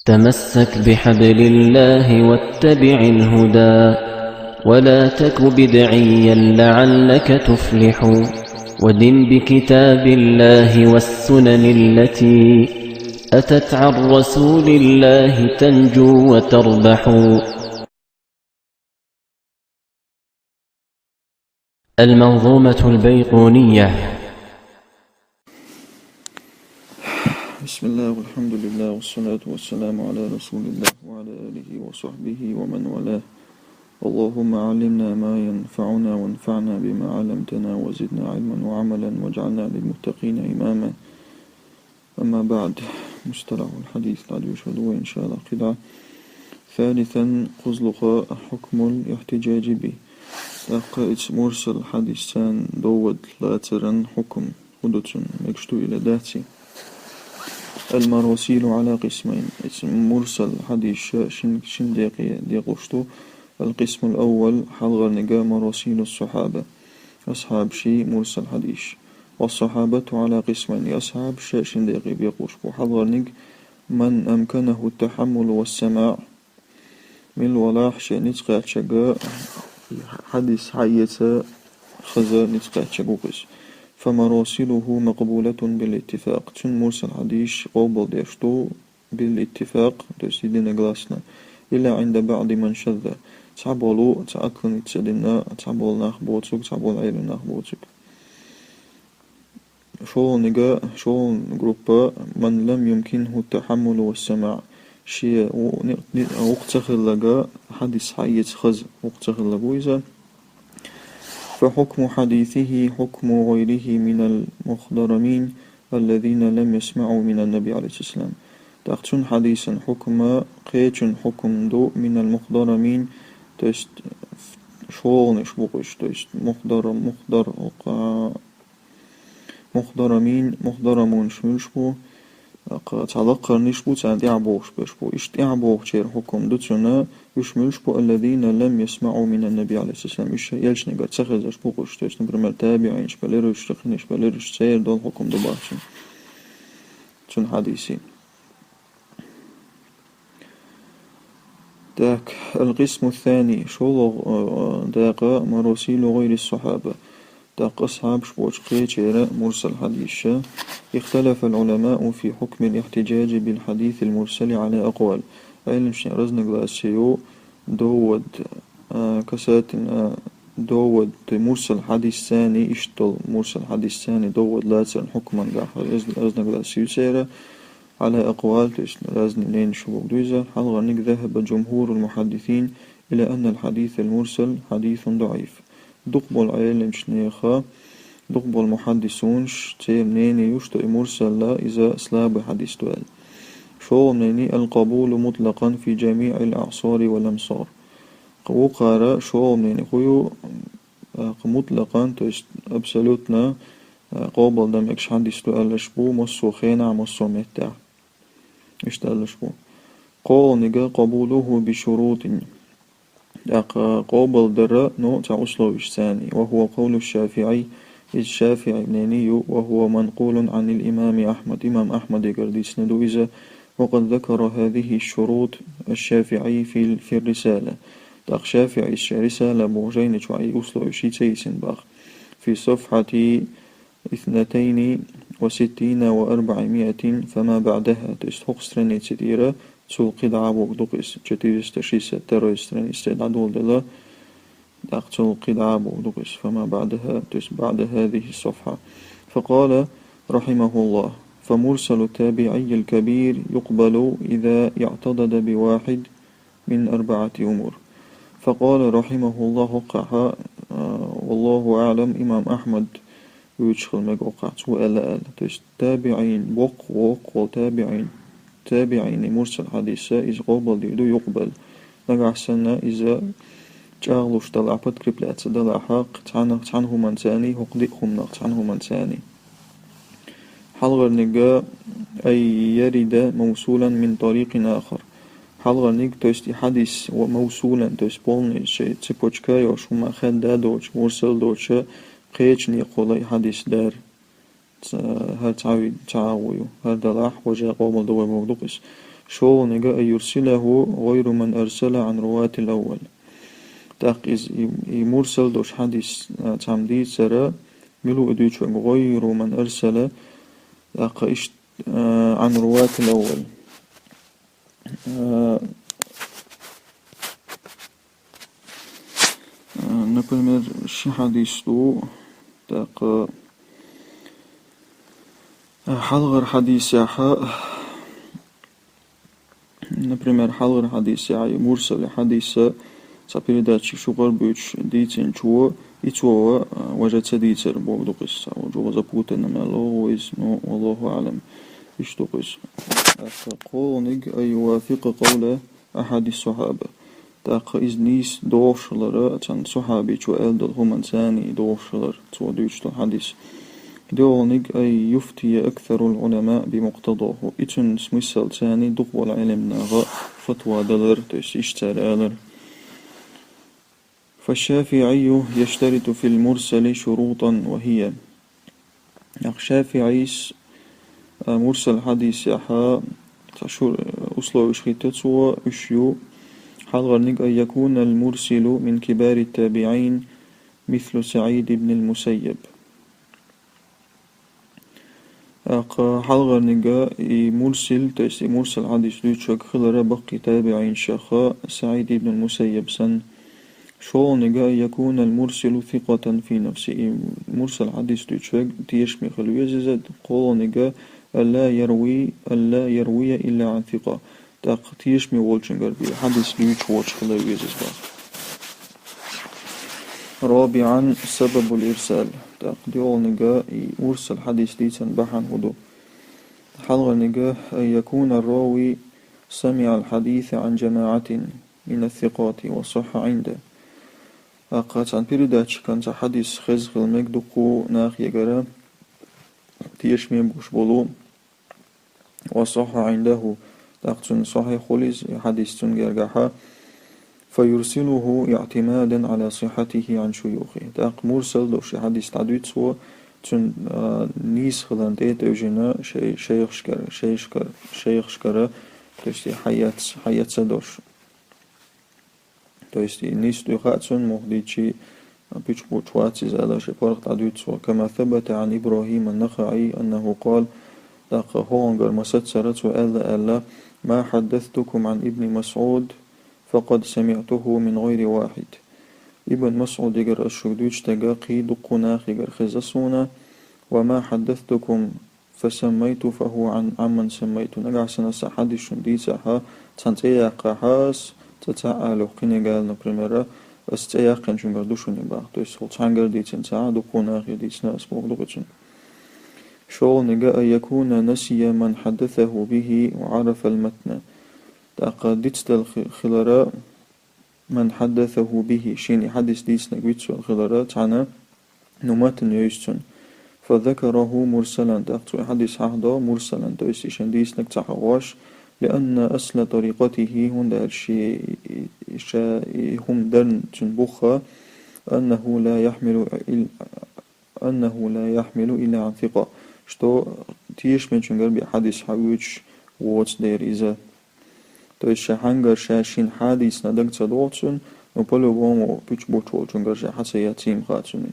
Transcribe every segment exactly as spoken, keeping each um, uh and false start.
تمسك بحبل الله واتبع الهدى، ولا تك بدعيا لعلك تفلح، ودن بكتاب الله والسنن التي أتت عن رسول الله تنجو وتربح. المنظومة البيقونية. بسم الله والحمد لله والصلاة والسلام على رسول الله وعلى آله وصحبه ومن والاه. اللهم علمنا ما ينفعنا وانفعنا بما علمتنا وزدنا علما وعملا واجعلنا للمتقين إماما. أما بعد، مصطلح الحديث، تعالوا شهدوا إن شاء الله قطعة. ثالثا، кхузлуха حكم الاحتجاج به. ТӀаккха иза мурсал хьадисца довад лацаран хьукм хӀун ду цун, мегаш ду или дац? المراسيل على قسمين. Иза мурсал хьадисаш шин, шин декъе декъалуш ду. القسم الأول, хьалхарниг, مراسيل الصحابة. Асхьабаши мурсал хьадисаш. والصحابة على قسمين. Асхьабаш шин декъе бекъалуш бу. Хьалхарниг, من أمكنه التحمل والسماع. Мила валахь шен ницкъ кхаьчча хьадис хьаэца хаза ницкъ кхаьчча ву-кх иза. فمراسيله مقبولة بالاتفاق. Цун мурсал хьадисаш къобалдеш ду بالاتفاق, то есть единогласно, إلا عند بعض من شذ. Цхьаболу, цхьа отклониться дина, цхьаболу нах боцург, цхьаболу Ӏелам нах боцург. ШолгӀаниг, шолгӀа группа, من لم يمكنه التحمل والسماع. Шен ву-, ни-, ни-, вукху ца хилларг хьадис хьаэца хаза, вукху ца хилларг ву иза. فحكم حديثه حكم غيره من المخضرمين الذين لم يسمعوا من النبي عليه الصلاة والسلام. ТӀаккха цун хьадисан хьукма кхечун хьукм ду من المخضرمين, то есть шолгӀанаш бу-кх уьш, то есть мухдар, мухдар, а, мухдарамин, мухдарамунаш муьлш бу, кху цхьа лакхарниш бу, царна тӀаьхьа бохуш берш бу. Иштта тӀаьхьа бохучеран хьукм ду цунна, уьш муьлш бу, الذين لم يسمعوا من النبي عليه الصلاة والسلام. Уьш элчанегара ца хезаш бу-кх уьш. То есть, например, табиӀинаш белира уьш, кхинаш белира уьш, церан долу хьукм ду боху цун, цун хьадисан. Так, القسم الثاني, шолгӀа, э, дакъа, مراسيل غير الصحابة. ТӀаккха асхьабаш боцу кхечеран мурсал хьадисаш. اختلف العلماء في حكم الاحتجاج بالحديث المرسل على أقوال. Ӏелимашна разногласие ю довод, э, касательно довод, то есть мурсал хьадисца, иштта долу мурсал хьадисца довод лацаран хьукмангахь раз-, разногласие ю церан. على أقوال, то есть разные мнения шу бохург ду иза. Хьалхарниг, ذهب جمهور المحدثين إلى أن الحديث المرسل حديث ضعيف. Дукхахболу Ӏелимчу нехан, дукхахболу мухьаддисунаш, церан мнение ю, что и мурсал иза слабый хьадис ду аьлла. ШолгӀа мнение, القبول مطلقا في جميع الأعصار والأمصار. Кху вукхара шолгӀа мнение хӀун ю, а, кху мутлакъан, то есть абсолютно, а, къобалдан мегаш хьадис ду аьлларш бу массо а хенахь, массо а меттехь. Иштта аьлларш бу. КхоалгӀаниг, قبوله بشروط. ТӀаккха къобалдар, ну, цхьа условишца. وهو قول الشافعي, иза ШафиӀи мнение ю, وهو منقول عن الإمام أحمد, имам Ахьмадегара дийцина ду иза, وقد ذكر هذه الشروط الشافعي في ال-، في الرسالة. ТӀаккха ШафиӀис шен Рисала боху жайни чохь и условиш йийцина боху. في صفحة اثنتين وستين وأربعمائة فما بعدها, то есть хӀокху страници тӀера цул кхидӀа а боху ду-кх иза, четыреста шестьдесят второй страници тӀера дӀадоладелла, тӀаккха цул кхидӀа а боху ду-кх иза, فما بعدها, то есть بعد هذه الصفحة. فقال رحمه الله: فمرسل التابعي الكبير يقبل إذا اعتضد بواحد من أربعة أمور. فقال رحمه الله, хӀокхахь, а, والله أعلم, имам Ахьмад вуьйцуш хила мега хӀокхахь, цо аьлла аьлла. То есть табиӀин, боккха, воккха волу табиӀин, табиӀини мурсал хьадис, иза къобалдийр ду, يقبل. Нагахь санна иза чӀагӀлуш далахь, подкрепляться далахь, цхьана, цхьана хӀуманца, хӀокху диъ хӀуманах цхьана хӀуманца. Хьалхарниг, أن يرد موصولا من طريق آخر. Хьалхарниг, то есть и хьадис ва мавсулан, то есть полный шен цепочка йолуш, хӀума хадда доцуш, мурсал доцуш, кхечу некъахула и хьадис дар. Ца-, хӀара цхьа вид, цхьа агӀо ю. ХӀара далахь, важа къобалдо вай бохург ду-кх иза. ШолгӀаниг أن يرسله غير من أرسل عن رواة الأول. ТӀаккха иза и, и мурсал долуш хьадис, а, цхьамма дийцар, мила ву и дуьйцург, غير من أرسل, тӀаккха иштта, а, عن رواة الأول. А, а, например, ши хьадис ду, тӀаккха, а, хьалхара хьадисехь, например, хьалхара хьадисехь, и мурсал хьадис цхьа передатчик чу гӀарбуьйтуш дийцинчо, и цо ва, а, важа ца дийцар бохург ду-кх иза, цхьа вожа запутанный мел ло иза, ну, والله أعلم. Иштта ду-кх иза. ТӀаккха кхоалгӀаниг أن يوافق قول أحد الصحابة. ТӀаккха иза нийса догӀуш хилар, цхьана сахьабичо аьлла долу хӀуманца и догӀуш хилар, цо дуьйцуш долу хьадис. ДоьалгӀаниг أن يفتي أكثر العلماء بمقتضاه. И цуьнан смысл царна дукха болу Ӏеламнаха фатва далар, то есть иштта цара алар. فالشافعي يشترط في المرسل شروطا وهي. ТӀаккха ШафиӀис, а, мурсал хьадисехь цхьа шу-, условиш хӀитта цо, уьш ю: хьалхарниг أن يكون المرسل من كبار التابعين مثل سعيد بن المسيب. ТӀаккха хьалхарниг и мурсил, то есть и мурсал хьадис дуьйцург хилар баккхий табиӀинашах СаӀид ибн ал-Мусаййаб санна. ШолгӀаниг أن يكون المرسل ثقة في نفسه. И мурсал хьадис дуьйцург тешаме хила веза иза, кхоалгӀаниг ألا يروي، ألا يروي إلا عن ثقة. ТӀаккха тешаме волчуьнгара бен хьадис дуьйцуш воцуш хила веза иза боху. رابعا سبب الإرسال. ТӀаккха доьалгӀаниг и мурсал хьадис дийцан бахьана хӀун ду? ХьалхарнигӀа أن يكون الراوي سمع الحديث عن جماعة من الثقات وصح عنده. ТӀаккха цхьана передатчикан цхьа хьадис хезна хила мега дуккха нахегара, тешаме болуш болу, وصح عنده, тӀаккха цунна сахьихь хуьлу иза, и хьадис цуьнгара гахьа, فيرسله اعتمادا على صحته عن شيوخه. ТӀаккха мурсал долуш и хьадис дӀадуьйцу цо, цуьнан, а, нийса хиларна тӀе а тевжина шай-, шайхашкара, шайхашкара, шайхашкара, то есть и хьаэц-, хьаэца долуш. То есть и нийса дуй хаьа цунна, муха дийцича а, пуьчкъ бучу вац иза аьлла, шен паргӀат дӀадуьйцу цо. كما ثبت عن إبراهيم النخعي أنه قال, тӀаккха хӀокхунгара масацара цо аьлла, аьлла: ما حدثتكم عن ابن مسعود فقد سمعته من غير واحد. Ибн МасӀудигара ас шуьга дуьйцуш дерг кхин дуккха нахегара хезна суна, وما حدثتكم فسميت فهو عن، عمن سميت. Нагахь санна аса хьадис шуна дийцахь, цхьана цӀе яьккхахь ас, цкъа цхьаъ алахь кхиниг аьлла, например, ас цӀе яьккхинчуьнгара ду шуна и боху. То есть хӀокху цхьаьнгара дийцина ца, дуккха нахе дийцина ас бохург ду-кх и цуьнан. ШолгӀаниг أن يكون نسي من حدثه به وعرف المتن. ТӀаккха дицдала хи-, хилар, من حدثه به, шена и хьадис дийцинарг вицвелла хилар цхьана, ну, матн йовза цуьнан. فذكره مرسلا, тӀаккха цо и хьадис хьахадо мурсалан, то есть и шена дийцинарг ца хьахош, لأن أصل طريقته, хӀунда аьлча шен и, и, ша и хӀума дарна цуьнан бух, أنه لا يحمل إل-، أنه لا يحمل إلا عن ثقة, что тешамечуьнгара бен хьадис хьаоьцуш воцу дера иза. То есть ша хьаьнгара ша шена хьадийцина дага ца догӀу цунна, но по-любому пуьчкъ бучу волчуьнгара ша хьа ца яц ийма хаьа цунна.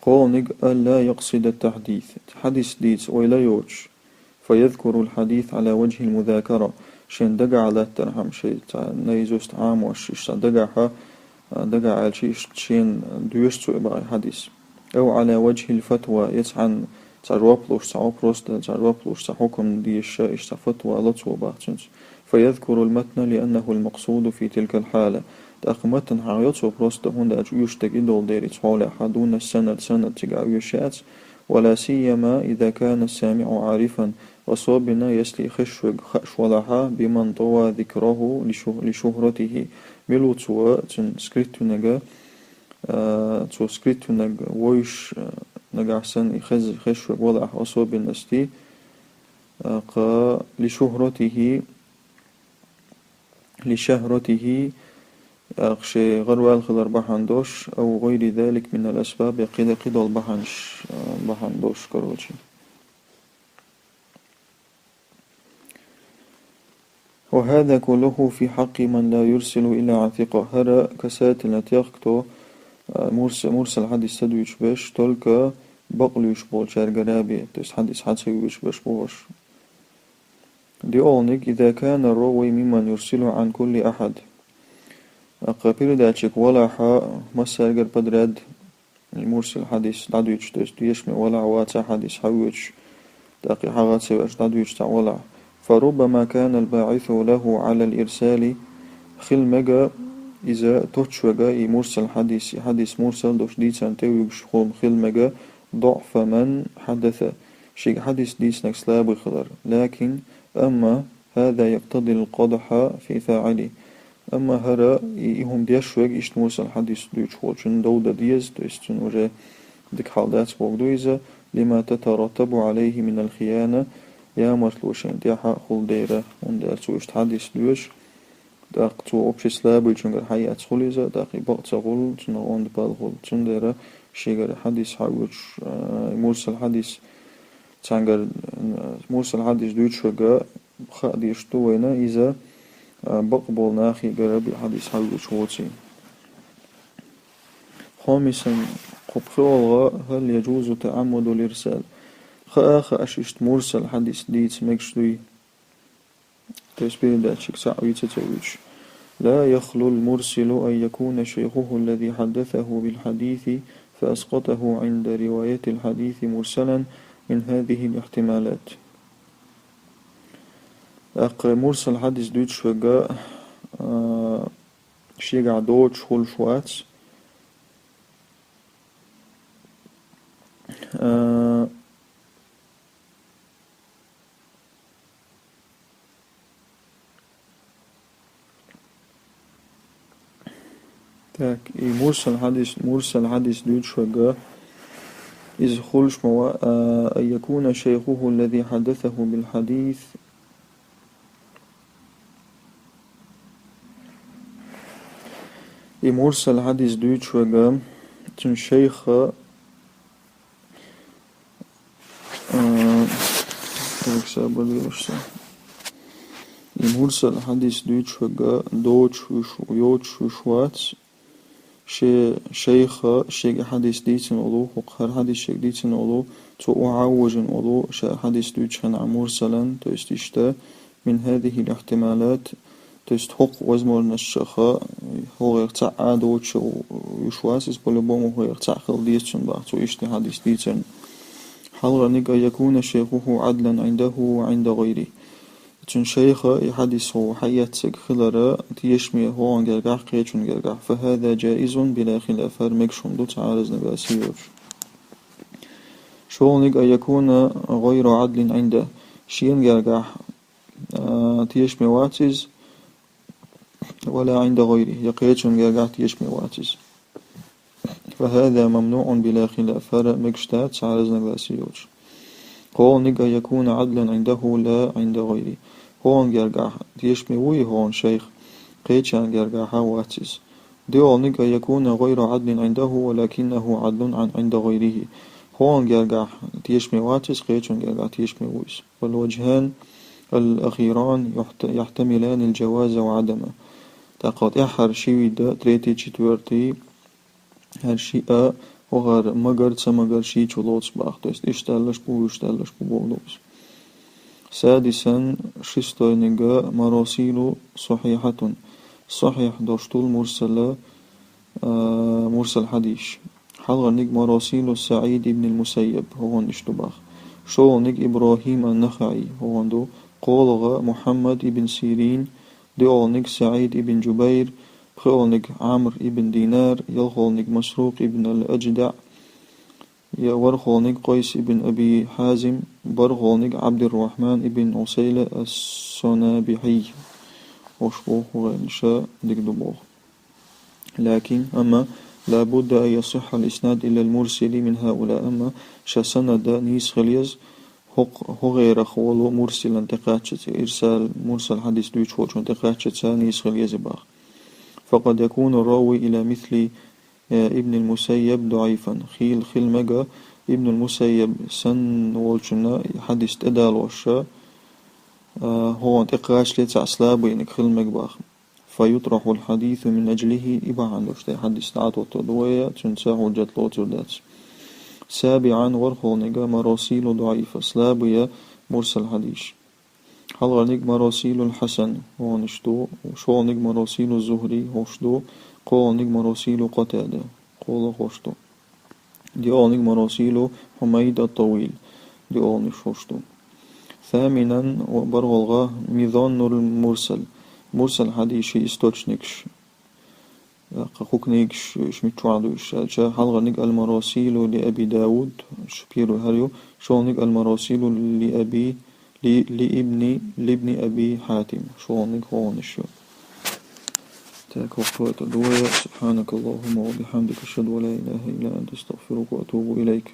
КхоалгӀаниг ألا يقصد التحديث, хьадис дийца ойла йоцуш, فيذكر الحديث على وجه المذاكرة, шен дагахь латтархьама, шен цхьа наизусть Ӏамош, иштта цхьа дагахьа, а, дагахь аьлча, иштта шена доьшу цо и боху хьадис. أو على وجه الفتوى, я цхьана цхьа жоп луш, цхьа вопрос дан, цхьа жоп луш, цхьа хьукам дезаш, иштта цхьа фатва ло цо боху цуьнца. فيذكر المتن لأنه المقصود في تلك الحالة. ТӀаккха матн хьахайо цо просто, хӀунда аьлча оьшург и долу дера, цхьа хьолехь дун санад, санад цигахь оьшуш яц. ولا سيما إذا كان السامع عارفا, особенно если хезаш верг хаьаш валахь, بمن طوى ذكره لشه-، لشهرته. Мила ву цо, цуьнан скрытвинниг, а, цо скрытвинниг вовзуш, а, нагахь санна и хез-, хезаш верг валахь, особенности, а, кха لشهرته, لشهرته, а, кха шен гӀараваьлла хилар бахьана долуш, أو غير ذلك من الأسباب, я кхидӀа-, кхидолу бахьанаш, а, бахьана долуш, короче. وهذا كله في حق من لا يرسل إلا عن ثقة. ХӀара касательно тех, кто, а, мурс-, мурсал хьадис ца дуьйцуш берш, только бакълуьйш болчаьргара бен, то есть хьадис хьа ца вуьйцуш берш бохуш. ДиолгӀаниг, إذا كان الراوي ممن يرسل عن كل أحد. ТӀаккха передатчик валахь массаьргара подряд, и мурсал хьадис дӀадуьйцуш, то есть тешаме валахь, вац хьадис хьавоьдуш, тӀаккха хьагӀ ца веш дӀадуьйцуш цхьаъ валахь. فربما كان الباعث له على الإرسال, хила мега иза тоттуш верг, и мурсал хьадис, и хьадис мурсал долуш дийцарна тӀевуьгуш хӀума хила мега, ضعف من حدث, шега хьадис дийцинарг слабый хилар. لكن, амма, هذا يقتضي القدح في فاعله. Амма хӀара, и, и хӀума деш верг, иштта мурсал хьадис дуьйцуш волчун дов дан деза, то есть цунна уже дика хьал дац бохург ду иза, لما تترتب عليه من الخيانة, ямартло шайна тӀехь хила дера, хӀунда аьлча цо иштта хьадис доьшу, тӀаккха цо вообще слабыйчуьнгара хьаэцна хуьлу иза, тӀаккха и бакъ ца хуьлу, цунах онда пал хуьлу. Цундела шегара хьадис хьавоьдуш, а, мурсал хьадис, цхьаьнгара, а, мурсал хьадис дуьйцуш верг, хаа дезаш ду вайна иза, а, бакъ болу нахегара бен хьадис хьавоьдуш воций. خامسا, кху пхоьалгӀа, هل يجوز تعمد الإرسال. Хаа а хууш иштта мурсал хьадис дийца мегаш дуй? То есть передатчик цхьаъ вуьйцуш ца вуьйцуш. لا يخلو المرسل أن يكون شيخه الذي حدثه بالحديث فأسقطه عند رواية الحديث مرسلا من هذه الاحتمالات. ТӀаккха мурсал хьадис дуьйцуш верг, а, шегахь доцуш хуьлуш вац. А, Так, и мурсал хьадис, мурсал хьадис дуьйцуш верг, иза хуьлуш ма вац, а, أن يكون شيخه الذي حدثه بالحديث. И мурсал хьадис дуьйцуш верг, цуьнан шайх, а, так, сабар лелаш сан. И мурсал хьадис дуьйцуш верг доцуш вуьш, йоцуш вуьш вац, шен шайх шега хьадис дийцина волу, хӀокху хӀара хьадис шега дийцина волу, цо охьа а вожина волу, ша хьадис дуьйцучу хенахь мурсалан, то есть иштта, من هذه الاحتمالات, то есть хӀокху возможностех, хӀокхех цхьаъ а доцуш вуьш вац иза, по-любому хӀокхех цхьаъ хила деза цунна боху, цо иштта хьадис дийцарна. ХьалхарнигӀ, أن يكون شيخه عدلا عنده وعند غيره. Цуьнан шайх и хьадис хьаэцнарг хилар тешаме хӀокхуьнан гергахь, кхечуьнан гергахь. فهذا جائز بلا خلاف, хӀара мегаш хӀума ду, цхьа а разнобесие йоцуш. ШолгӀаниг, أن يكون غير عدل عنده, шена гергахь, а, тешаме вац иза, ولا عند غيره, я кхечуьнан гергахь тешаме вац иза. فهذا ممنوع بلا خلاف, хӀара мегаш дац, цхьа а разнобесие йоцуш. КхоалгӀаниг, أن يكون عدلا عنده لا عند غيره, хӀокхуьнан гергахь тешаме ву и хӀокхуьнан шайх, кхечарна гергахь а вац иза. ДиолгӀаниг, أن يكون غير عدل عنده ولكنه عدل عن، عند غيره, хӀокхуьнан гергахь тешаме вац иза, кхечуьнан гергахь тешаме ву иза. والوجهان الأخيران يحت-، يحتملان الجواز وعدمه. ТӀаккха тӀаьххьара ши вид, третий, четвёртый, хӀара шиъ а, хӀокхара магар, ца магар шийчу лоцу боху, то есть иштта аьлларш бу, иштта аьлларш бу боху иза. سادسا, шестойниг, مراسيل صحيحة, сахьихь долуш долу мурсала, а, мурсал хьадисаш. Хьалхарниг, مراسيل سعيد بن المسيب, хӀокхуьнан иштта ду боху. ШолгӀаниг, إبراهيم النخعي, хӀокхуьнан ду. КхоалгӀа, محمد بن سيرين, диолгӀаниг, سعيد بن جبير, пхоьалгӀаниг, عمرو بن دينار, ялхолгӀаниг, مسروق بن الأجدع, я ворхӀолгӀаниг, قيس بن أبي حازم, бархӀолгӀаниг, عبد الرحمن بن عسيلة الصنابحي. Уьш боху гӀайренаш дика ду боху. لكن, амма, لا بد أن يصح الإسناد إلى المرسل من هؤلاء, амма ша санад нийса хила еза, хӀокху, хӀокхерах волу мурсалан тӀекхаччалц, ирсал, мурсал хьадис дуьйцуш волчун тӀекхаччалц нийса хила еза боху. فقد يكون الراوي إلى مثل ابن المسيب ضعيفا. Хийла хила мега Ибн ал-Мусаййаб санна волчунна хьадис тӀедалош, а, хӀогӀан тӀекхачале цхьаъ слабыйниг хила мег баха. فيطرح الحديث من أجله, и бахьан долуш тӀе хьадис дӀатоттур ду вай, цуьнца хьужжат лоцур дац. سابعا, ворхӀолгӀаниг مراسيل ضعيفة, слабые мурсал хьадисаш. Хьалхарниг مراسيل الحسن, хӀунаш ду, шолгӀаниг مراسيل الزهري, хӀуш ду, кхоалгӀаниг مراسيل قتادة, кхоалгӀа хӀуш ду. ДиолгӀаниг مراسيل حميد الطويل, диолгӀанаш хӀуш ду. ثامنا, ва бархӀолгӀа مظان المرسل, мурсал хьадисийн источникаш, кху книгаш, уьш миччахь ду уьш аьлча, хьалхарниг المراسيل لأبي داود, уьш первый хӀара ю, шолгӀаниг المراسيل لأبي, ли, لابن, لابن أبي حاتم, шолгӀаниг хӀунаш ю. Так, хӀокхо это дуьйна. سبحانك اللهم وبحمدك، أشهد أن لا إله إلا أنت، أستغفرك وأتوب إليك.